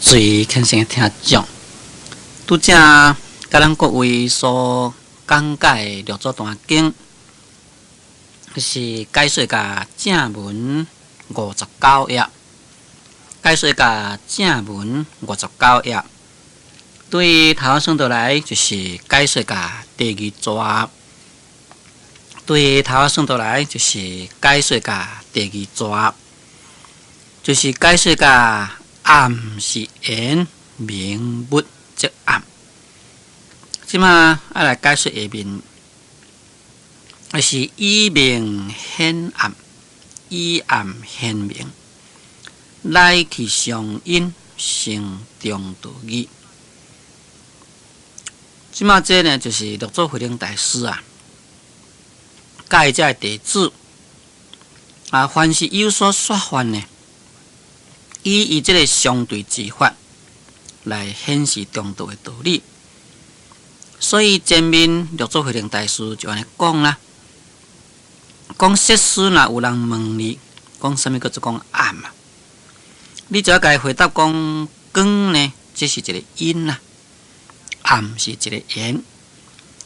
最虔誠的聽眾，拄才佮咱各位所講解的六祖壇經，是解說甲正文五十九頁，解說甲正文五十九頁，對頭仔算倒來就是解說甲第二逝，對頭仔算倒來就是解說甲第二逝，就是解說甲暗是緣，明物則暗。這馬愛來解說下面，就是以明顯暗，以暗顯明，來去相應成中道義。這馬這呢，就是六祖慧能大師啊，教這个弟子啊，凡是有所說法呢，以伊這个相對之法來顯示中道的道理。所以前面六祖慧能大師就按呢講啦，講設使若有人問你，講啥物叫做講暗啊？你就愛共伊回答講光呢，這是一個因啦，暗是一個緣。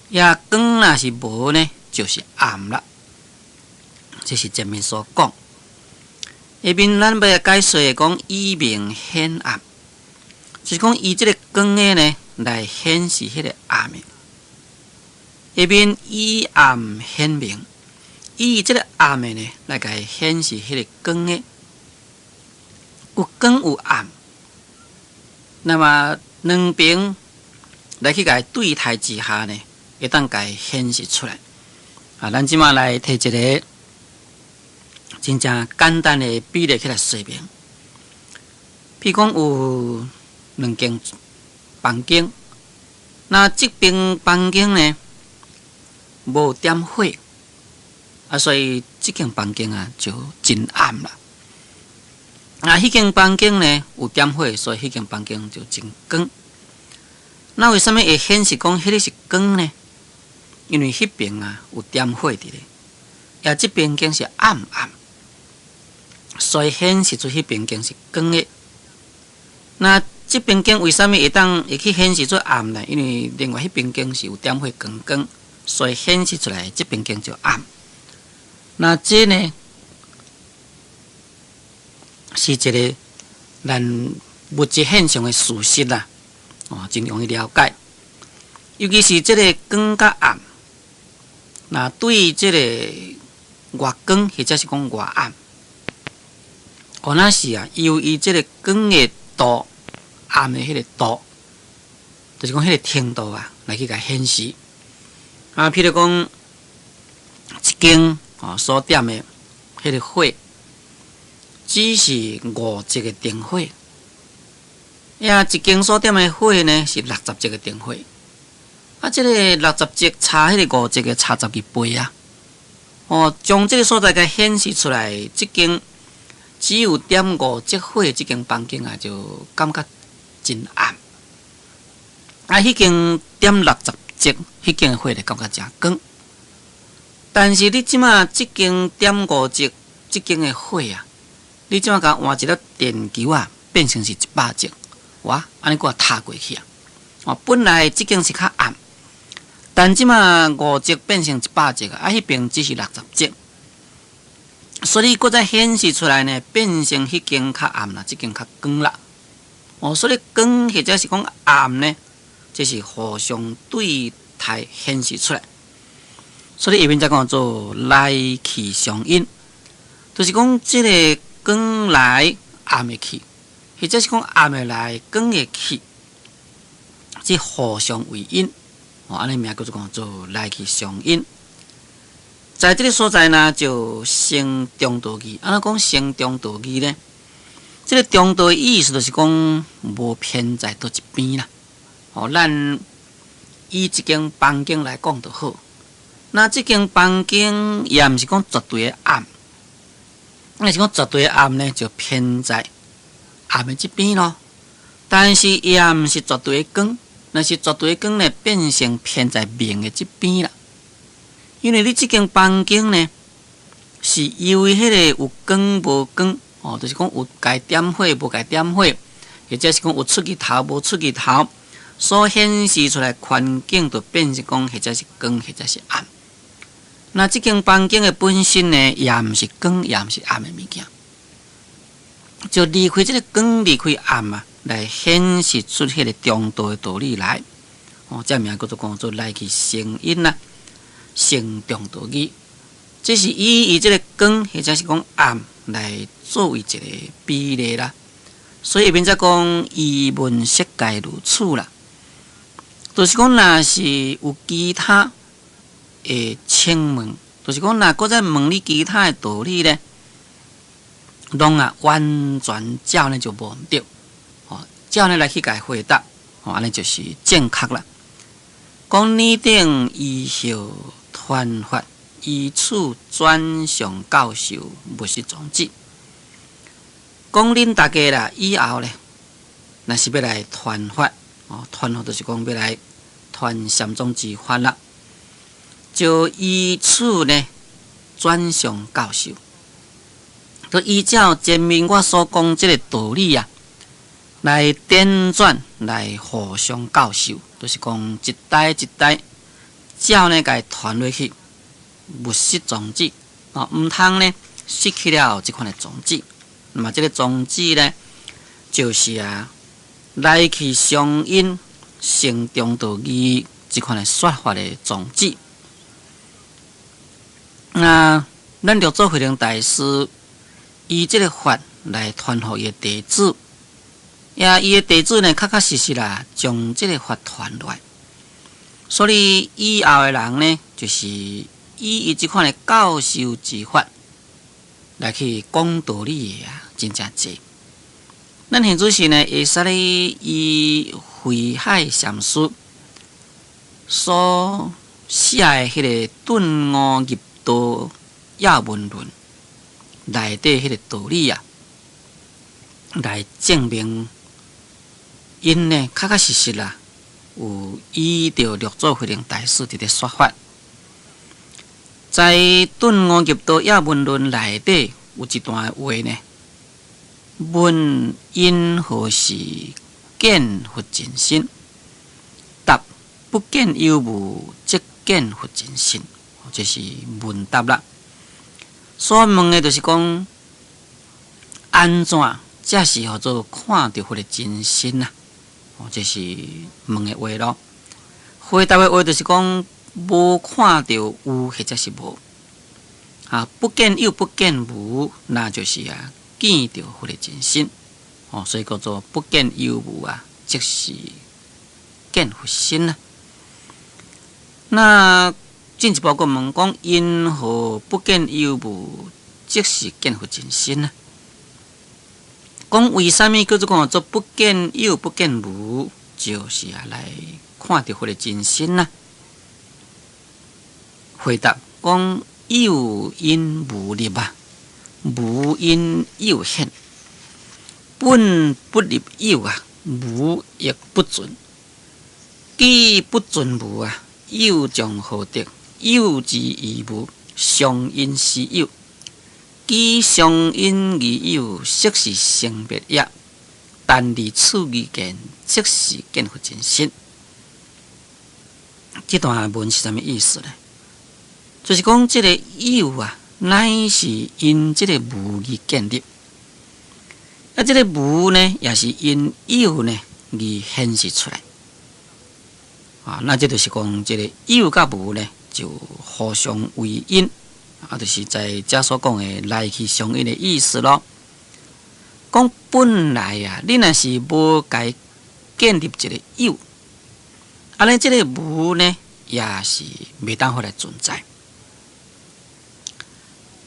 也光若是無呢，就是暗啦。這是前面所講。下面咱欲來解說講以明顯暗，就是講以這个光的呢來顯示彼个暗的。下面以暗顯明，以這个暗的呢來共伊顯示彼个光的。有光有暗，那麼兩邊來去共伊對待之下呢，會當共伊顯示出來。啊，咱這馬來提一个真正簡單的比例起來說明。譬如講有兩間房間，那這邊房間呢無點火，啊，所以這間房間啊就真暗啦。啊，彼間房間呢有點火，所以彼間房間就真光。那為啥物會顯示講彼个是光呢？因為彼邊啊有點火佇咧，也這邊間是暗暗，所以顯示出彼邊間是光的。那這邊間為啥物會當會去顯示出暗呢？因為另外彼邊間是有點火光光，所以顯示出來這邊間就暗。那這呢是一個咱物質現象的事實啦，哦，真容易了解。尤其是這个光佮暗，那對這个偌光或者是講偌暗，哦，那是啊，由於這个光的度、暗的彼个度，就是講彼个程度啊，來去共顯示。啊，譬如講，一間哦所點的彼个火，只是五節的燈火，呀，一間所點的火呢是六十節的燈火。啊，這个六十節差彼个五節的差12倍啊！哦，將這个所在共顯示出來，這間只有點五節火的這間房間啊，就感覺真暗。啊，彼間點六十節，彼間火就感覺誠光。但是你這馬這間點五節，這間的火啊，你這馬共換一粒電球啊，變成是100節，哇！按呢閣塌過去啊！哦，本來這間是較暗。但這馬五節變成100節啊，彼邊只是六十節，所以閣再顯示出來呢，變成彼間較暗啦，這間較光啦。哦，所以光或者是講暗呢，這是互相對待顯示出來。所以下面才講做來去相應，就是講這个光來暗會去，或者是講暗會來光會去，這互相為因。哦，按呢名叫做講做來去相應，在這个所在呢，就成中道義。按怎講成中道義呢？這个中道的意思就是講無偏在佗一邊啦。哦，咱以一間房間來講就好。那這間房間也毋是講絕對的暗，若是講絕對的暗呢，就偏在暗的這邊咯。但是也毋是絕對的光。若是絕對光呢，變成偏在明的這邊啦。因為你這間房間呢，是由於彼个有光無光，哦，就是講有共點火無共點火，或者是講有出日頭無出日頭，所顯示出來環境就變成講，或者是光，或者是暗。那這間房間的本身呢，也毋是光，也毋是暗的物件，就離開這個光，離開暗啊，來顯示出彼個中道的道理來。哦，這名叫做講做來去成因啦，成中道義。這是以伊這個光，或者是講暗來作為一個比例啦。所以變做講依問色界如此啦，就是講若是有其他的請問，就是講若閣再問你其他的道理咧，攏啊完全照呢就無毋對，哦，照呢來去共伊回答，哦，按呢就是正確啦。講爾等依後傳法，依此轉上教授勿失宗旨。講恁大家啦，以後咧，若是欲來傳法，哦，傳法就是講欲來傳禪宗之法啦，就依此呢轉上教授，就依照前面我所講這个道理啊，來輾轉來互相教授，就是講一代一代照呢共伊傳落去，勿失宗旨，哦，毋通呢失去了這款的宗旨。那麼這个宗旨呢，就是啊，來去相應成中道義這款的說法的宗旨。那咱六祖慧能大師以這个法來傳予伊的弟子，也伊的弟子呢，確確實實啦，將這个法傳落來。所以以後的人呢，就是以伊這款的教授之法來去講道理的啊，真正濟。咱現此時呢，會使咧以慧海禪師所寫的彼个頓悟入道要門論內底彼个道理啊，來證明𪜶呢確確實實啦，有依著六祖慧能大師佇咧說法。在頓悟入道要門論內底有一段話呢，問云何時見佛真身？答：不見有無，即見佛真身。這是問答啦。所問的就是講，按怎才是號做看著佛的真身啊？哦，這是問的話囉。回答的話就是講，無看著有或者是無。啊，不見有，不見無，那就是啊，見著佛的真身。哦，所以叫做不見有無啊，即是見佛身啊。那進一步閣問講，云何不見有無，即是見佛真身啊？講為啥物叫做講做不見有不見無，就是啊來看著佛的真身啊？回答講有因無立啊，無因有現，本不立有啊，無亦不存。既不存無啊，有將何得？有之於無，相因是有。既相因而有，悉是生滅也。但離此二見，即是見佛真身。這段文是啥物意思呢？就是講這个有啊，乃是因這个無而建立。啊，這个無呢，也是因有呢而顯示出來。啊，那這就是講這个有佮無呢，就互相為因，啊，就是在遮所講的來去相應的意思囉。講本來啊，你若是無共伊建立一个有，按呢這个無呢，也是袂當予來存在。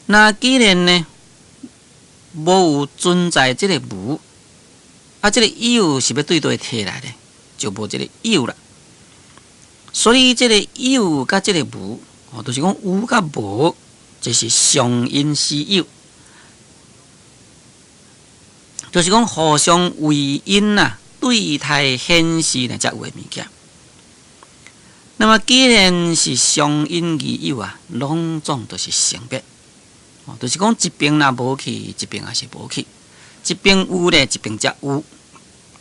那既然呢，無有存在這个無，啊，這个有是欲對佗提來的，就無這个有啦。所以這个有佮這个無，哦，就是講有佮無，這是相因是有，就是講互相為因啊，對待顯示呢，才有的物件。那麼既然是相因而有啊，攏總都是生滅。哦，就是講一邊若無去，一邊也是無去；一邊有咧，一邊才有。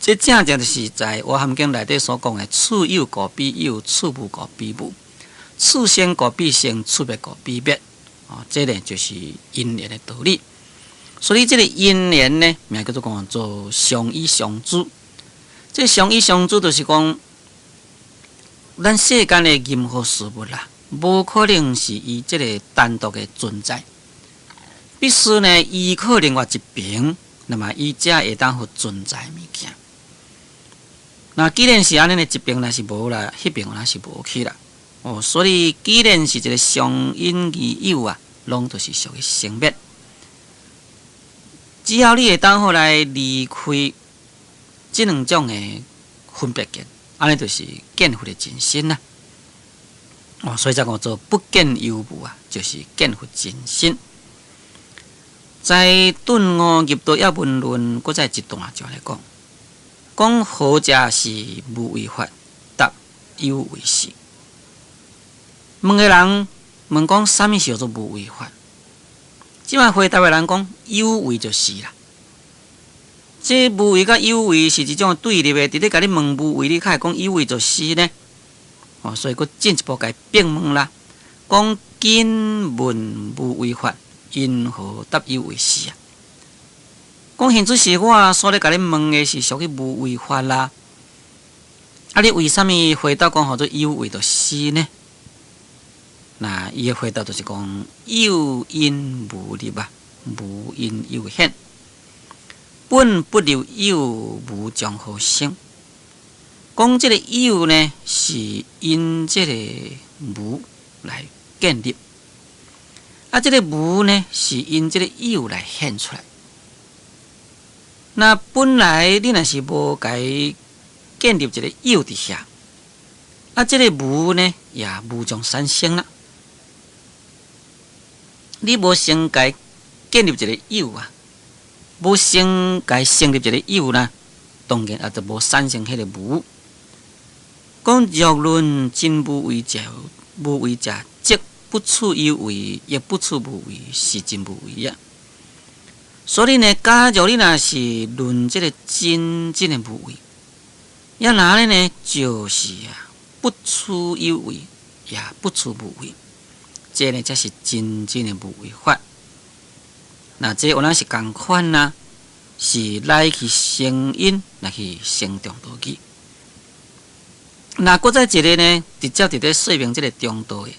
這正正就是在《阿含經》內底所講的此有故彼有，此無故彼無，此生故彼生，此滅故彼滅。哦，這个就是因緣的道理。所以這个因緣呢，名叫做講做相依相助。這相依相助就是講，咱世間的任何事物啦，無可能是伊這个單獨的存在，必須呢依靠另外一邊，那麼伊才會當予存在物件。那既然是按呢，一邊若是無啦，彼邊若是無去啦。哦，所以既然是一个相因而有啊，攏都是屬於生滅。只要你會當好來離開這兩種的分別見，按呢就是見佛的真身啦。哦，所以才講做不見有無啊，就是見佛真身。在頓悟入道藥文論，閣再一段就來講，講何者是無為法，答有為是。問的人問講，啥物叫做無為法？這擺回答的人講有為就是啦。這無為佮有為是一種對立的，佇咧共你問無為，你較會講有為就是呢？哦，所以閣進一步共伊反問啦，講今問無為法，因何答有為是啊？講現此時我所咧共你問的是屬於無為法啦，啊，你為啥物回答講號做有為就是呢？那伊的回答就是講有因無立啊，無因有現，本不立有，無從何生？講這个有呢，是因這个無來建立，啊，這个無呢，是因這个有來現出來。那本來你若是無共伊建立一个有佇遐，啊，這个無呢，也無從產生啦。你無先共伊建立一个有啊，無先共伊成立一个有啦，當然也就無產生彼个無。講若論真無為者，無為者則不取有為，亦不取無為，是真無為啊。所以呢，假如你若是論這个真正的無為，抑那呢，就是啊，不取有為，也不取無為，這呢才是真正的無為法。那這有哪是仝款啊？是來去成因，來去成中道義。那閣再一个呢，直接佇咧說明這个中道的，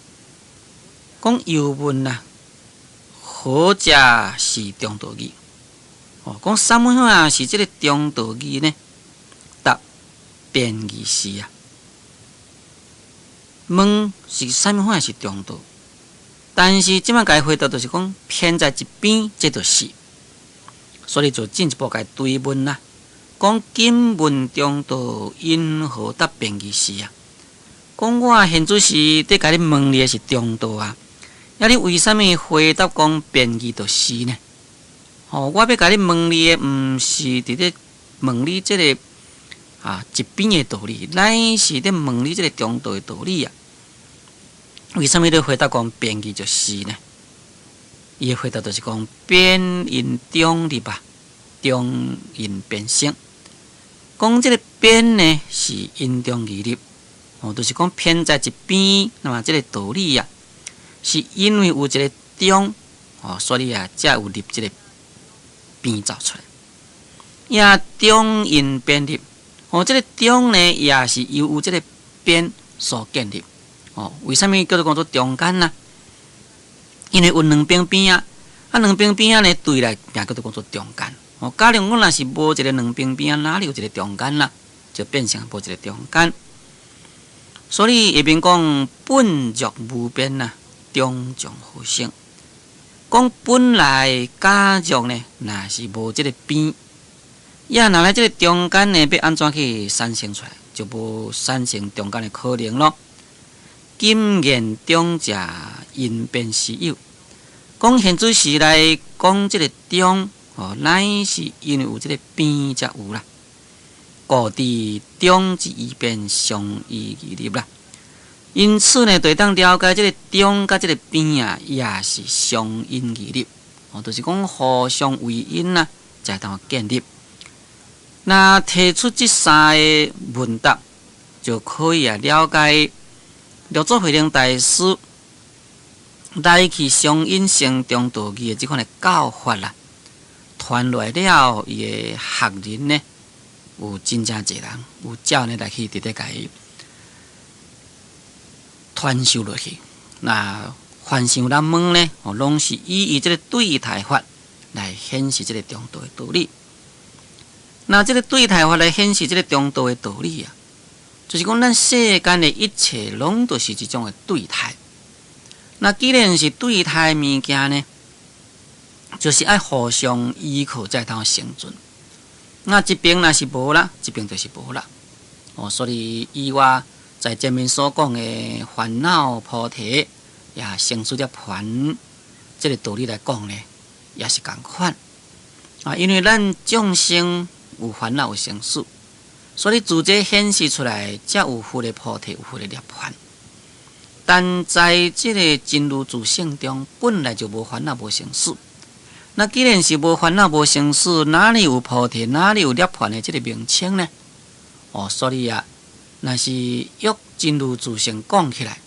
講又問啊，何者是中道義？哦，講啥物啊是這个中道義呢？答變異是啊。問是啥物款是中道？但是這擺共伊回答就是講偏在一邊，這就是。所以就進一步共伊追問啦。講今問中道，因何答變異是啊？講我現此時佇共你問你的是中道啊，啊你為啥物回答講變異就是呢？哦，我欲共你問你的，毋是佇咧問你這个啊一邊的道理，乃是咧問你這个中道的道理啊。為啥物你回答講變異就是呢？伊的回答就是講變因中立啊，中因變生。講這个變呢，是因中而立，哦，就是講偏在一邊，那麼這个道理啊，是因為有一个中，哦，所以啊，才有立這个邊走出來。也中因變立，哦，這个中呢，也是由有這个邊所建立。哦，為啥物叫做講做中間呢？因為有兩邊邊仔，啊，兩邊邊仔呢對來，名叫做講做中間。哦，假如講若是無一个兩邊邊仔，哪裡有一个中間啦？就變成無一个中間。所以下面講本若無變啊，中從何生？講本來假若呢，若是無這个邊，也若來這个中間呢，欲按怎去產生出來，就無產生中間的可能咯。今言中者，因變是有。講現此時來講這个中。哦，乃是因為有這个邊才有啦。故佇中之異變相依而立啦。因此呢，就會當了解這个中佮這个邊啊，也是相因而立。哦，就是講互相為因啦，才會當建立。那提出這三个問答，就可以啊了解六祖慧能大師來去相應成中道義的這款的教法啦，傳落來了，伊的學人呢，有真正濟人有照呢來去佇咧共伊傳授落去。那凡是有人問呢，哦，攏是以伊這个對待法來顯示這个中道的道理。那這个對待法來顯示這个中道的道理啊，就是講咱世間的一切攏都是一種的對待。那既然是對待物件呢，就是愛互相依靠才會當生存。那一邊若是無啦，一邊就是無啦。哦，所以以我在前面所講的煩惱菩提，也生死涅槃這个道理來講呢，也是仝款。啊，因為咱眾生有煩惱有生死，所以自這顯示出來，才有佛的菩提，有佛的涅槃。但在這个真如自性中，本來就無煩惱無生死。那既然是無煩惱無生死，哪裡有菩提，哪裡有涅槃的這个名稱呢？哦，所以啊，若是約真如自性講起來，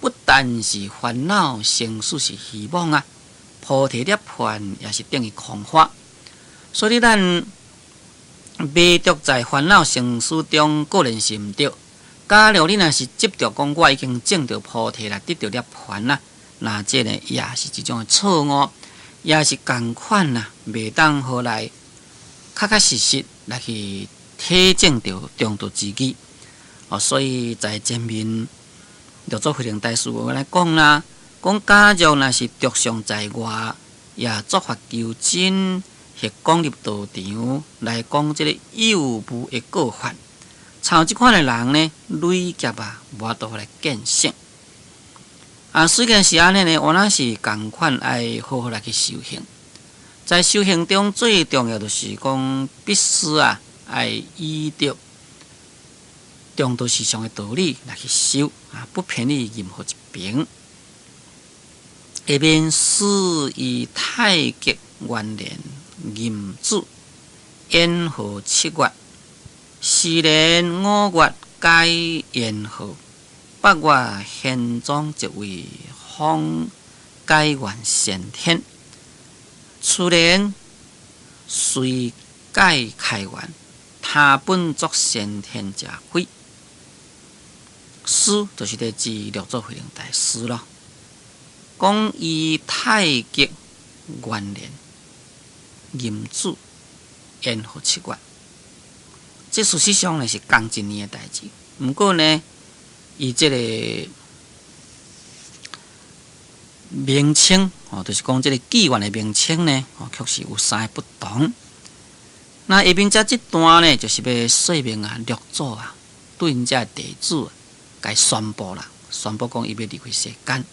不但是煩惱生死是虛妄啊，菩提涅槃也是等於空話。所以咱迷著在煩惱生死中，固然是毋對。假如你若是執著講我已經證著菩提啦，得著涅槃啦，那這呢也是一種的錯誤，也是仝款啦，袂當予來確確實實來去體證著中道之義。哦，所以在前面六祖慧能大師有來講啦，講假如若是著相在外，也作法求真，或講入道場來講這个有無的過患。像這款的人呢，累劫啊，無法度來見性。啊，雖然是按呢呢，我若是仝款愛好好來去修行。在修行中最重要就是講，必須啊，愛依著中道實相的道理來去修啊，不偏離任何一邊。下面師於太極元年壬子延和七月，是年五月改元號，八月玄宗即位，封解元先天。次年遂改開元，他本作先天者非。師就是咧指六祖慧能大師咯。講伊太極元年壬子延和七月，這事實上呢是仝一年的代誌。毋過呢，伊這个名稱哦，就是講這个紀元的名稱呢，哦，確實有三个不同。那下面這這段呢，就是欲說明啊，六祖啊，對𪜶遮弟子共宣布啦，宣布講伊欲離開世間。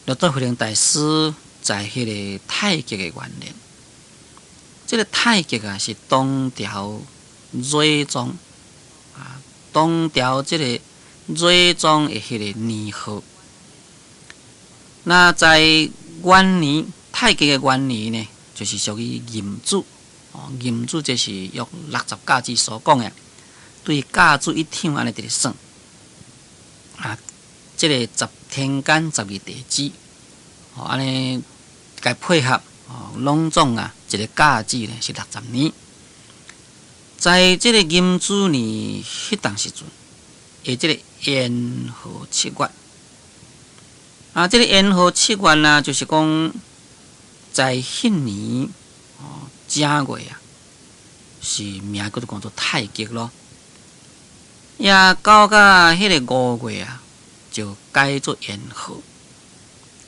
六祖慧能大師在彼个太極的元年，這个太極啊是唐朝睿宗啊，唐朝這个睿宗的彼个年號。那在元年，太極的元年呢，就是屬於壬子哦，壬子這是用60甲子所講的，對甲子一場按呢佇咧算啊，這个十天干十二地支，哦，按呢共配合哦，攏總啊，一个甲子呢是60年。在這个壬子年彼當時陣，的這个延和七月，啊，這个延和七月啊，就是講在彼年哦，正月啊，是名叫做講做太極咯。也到甲彼个五月啊，就改做延和。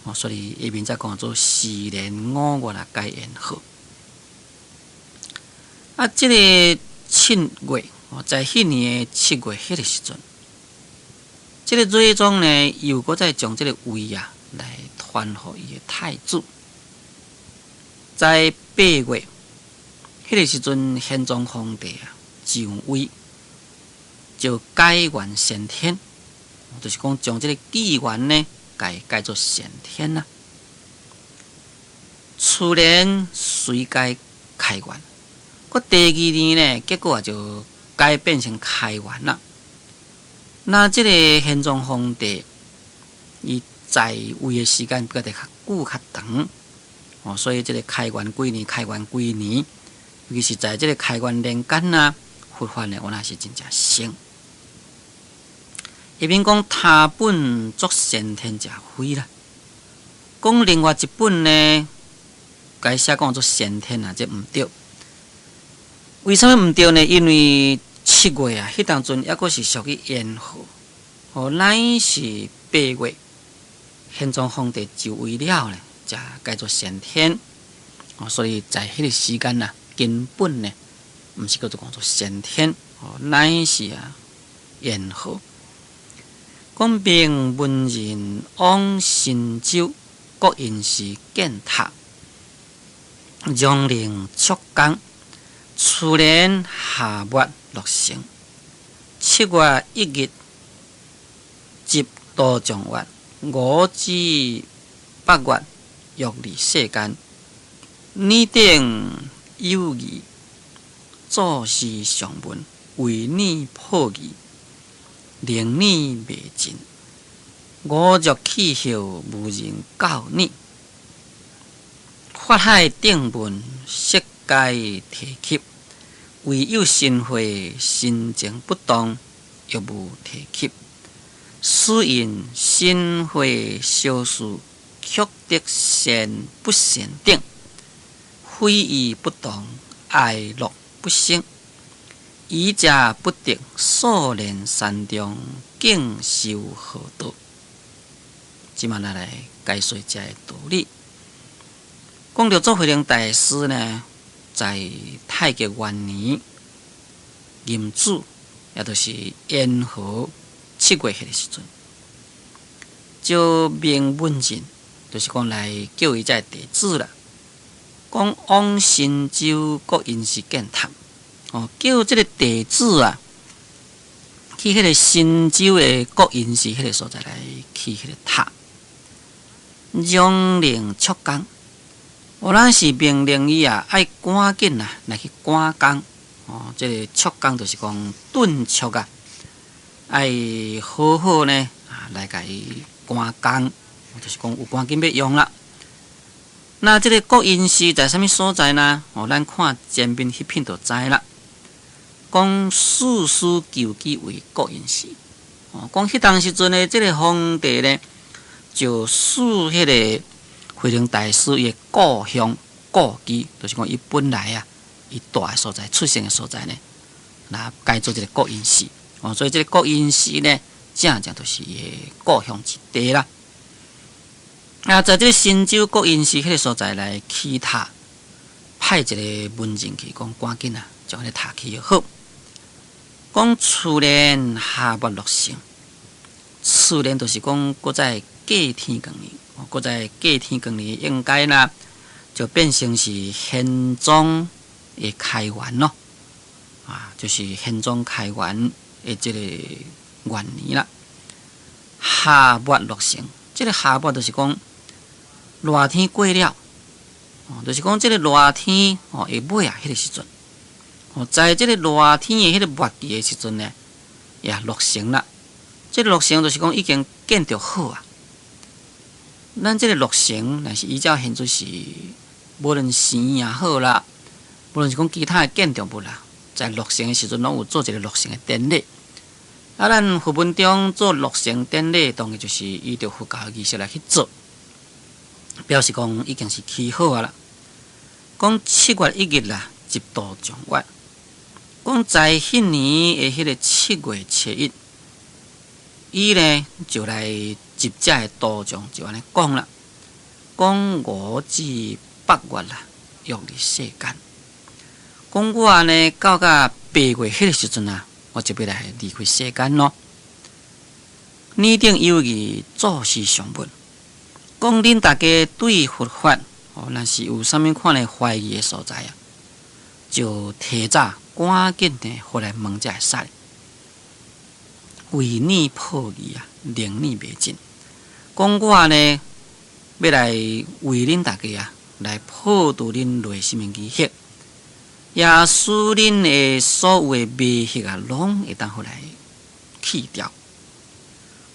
哦，所以下面才講做是年五月啊，改延和。啊，這个七月哦，在彼年的七月彼个時陣，這个睿宗呢，又閣再將這个位啊來傳予伊的太子。在八月彼个時陣，玄宗皇帝啊上位，就改元先天，就是講將這个紀元呢改改做先天啦。次年遂改開元，閣第二年呢，結果就改變成開元啦。那這個玄宗皇帝，伊在位的時間比較較久較長，哦，所以這個開元幾年，開元幾年，尤其是在這個開元年間啊，佛法呢，原來是真正盛。一面講他本作先天者非啦，講另外一本呢，改寫講做先天啊，這毋對。為啥物毋對呢？因為七月啊，彼當陣猶閣是屬於元和，哦，乃是八月，玄宗皇帝就位了呢，才改做先天。哦，所以在彼個時間啊，根本呢，毋是叫做講做先天，哦，乃是啊元和。講命文人往神州國隱寺建塔，榮寧速工。次年夏末落成，7月1日，集道眾曰：吾至八月，欲離世間。爾等有疑，祖師上問，為爾破疑，令爾未盡。吾若去後，無人教爾。法海定問，悉皆提及，唯有神會心情不動，欲無提及。此因神會小事，卻得善不善等，非意不動，哀樂不生。愚者不得數念山中，竟修何道？這馬來解說這个道理。講到祖慧能大師呢，在太極元年壬子，也就是元和七月彼个時陣，就命文人，就是講來叫伊這个弟子啦，講往神州國隱寺建塔，哦，叫這個弟子啊，去彼個神州的國隱寺彼個所在來起彼個塔，榮寧速工。哦，咱是命令伊啊，愛趕緊啊來去趕工。哦，這个速工就是講頓速啊，愛好好呢啊來共伊趕工，就是講有趕緊欲用啦。那這个國隱寺在啥物所在呢？哦，咱看前面彼篇就知啦。講事事求其為國隱寺。哦，講彼當時陣的這个皇帝呢，就賜彼个慧能大師伊的故鄉故居，就是講伊本來啊，伊蹛的所在、出生的所在呢，來改做這个國隱寺。哦，所以這个國隱寺呢，正正就是伊的故鄉之地啦。啊，在這个神州國隱寺彼个所在來起塔，派一个文人去講，趕緊啊，將彼个塔起好。講次年夏末落成，次年就是講閣再過天光年。閣再過天光年，應該啦，就變成是玄宗的開元咯，啊，就是玄宗開元的這个元年啦。夏末落成，這个夏末就是講熱天過了，哦，就是講這个熱天哦，的尾啊，彼个時陣，哦，在這个熱天的彼个末期的時陣呢，也落成啦。這个落成就是講已經建築好啊。咱這个落成，若是依照現在是，無論寺也好啦，無論是講其他的建築物啦，在落成的時陣，攏有做一个落成的典禮。啊，咱佛門中做落成典禮，當然就是依照佛教儀式來去做，表示講已經是起好啊啦。講7月1日啦，集道眾曰，講在彼年的彼个7月7日，伊呢就來集遮的道眾就按呢講啦，講吾至八月啦，欲離世間。講我呢到甲八月彼个時陣啊，我就欲來離開世間咯。爾等有疑，祖師上問，講恁大家對佛法哦，若是有啥物款的懷疑的所在啊，就提早趕緊的回來問才會使。為爾破疑啊，令爾未盡。講我呢，欲來為恁大家啊，來破除恁內心的疑惑。也使恁的所有的迷惑啊，攏會當予來去掉。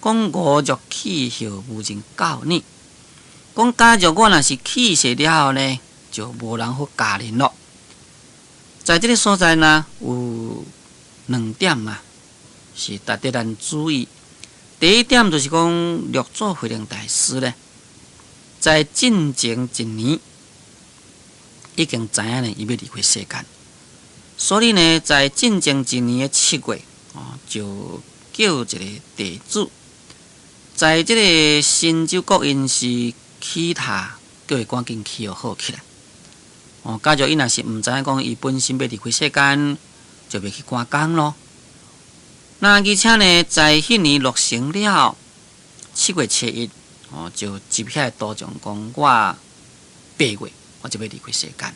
講我若去後無人教你，講假如我若是去世了後呢，就無人好教恁咯。在這个所在呢，有兩點啊，是值得咱注意。第一點就是講，六祖慧能大師呢，在進前一年已經知影呢，伊欲離開世間，所以呢，在進前一年的7月，哦，就叫一个弟子，在這个神州國印寺起塔，叫伊趕緊起好起來。哦，假如伊若是毋知影講伊本身欲離開世間，就袂去趕工咯。那而且呢，在彼年落成了，7月初1，哦，就集遐徒眾講，我8月我就欲離開世間。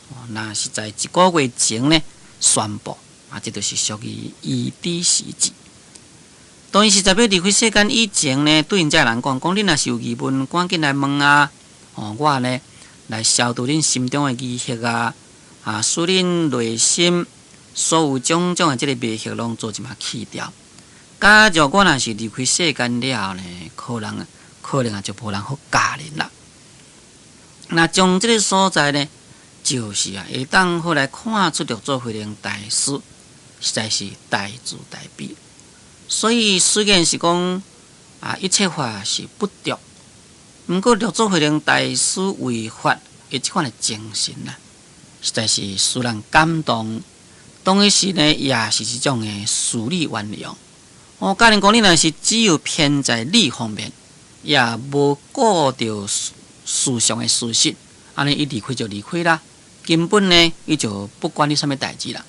哦，那是在一个月前呢，宣布，啊，這就是屬於預知時至。當伊實在欲離開世間以前呢，對𪜶遮人講，講恁若是有疑問，趕緊來問啊！哦，我呢來消除恁心中的疑惑啊，啊，使恁內心所有種種的這个迷惑攏做一馬去掉。假如我若是離開世間了呢，可能啊就無人好教恁啦。那將這个所在呢，就是啊，會當好來看出六祖慧能大師實在是大慈大悲。所以雖然是講啊，一切法是不著，毋過六祖慧能大師為法的這款的精神啊，實在是使人感動。當時呢，也是一種的事理運用。我教恁講，你若是只有偏在理方面，也無顧著事上的事實，按呢伊離開就離開啦。根本呢，伊就不管你啥物代誌啦。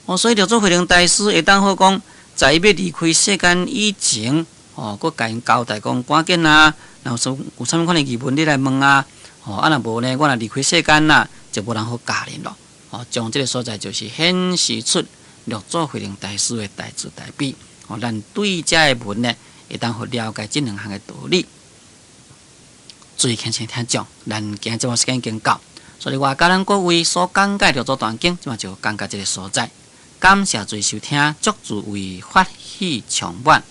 哦，所以六祖慧能大師會當好講，在伊欲離開世間以前，哦，閣共𪜶交代講，趕緊啊，若有有啥物款的疑問，你來問啊。哦，啊若無呢，我若離開世間啦，就無人好教恁咯。哦，將這个所在就是顯示出六祖慧能大師的大慈大悲。哦，咱對這个文呢，會當予了解這兩項的道理。注意聽聽聽講，咱今日節目時間已經到，所以我佮咱各位所講解六祖壇經，這馬就講到這个所在。感謝注意收聽，祝諸位法喜充滿。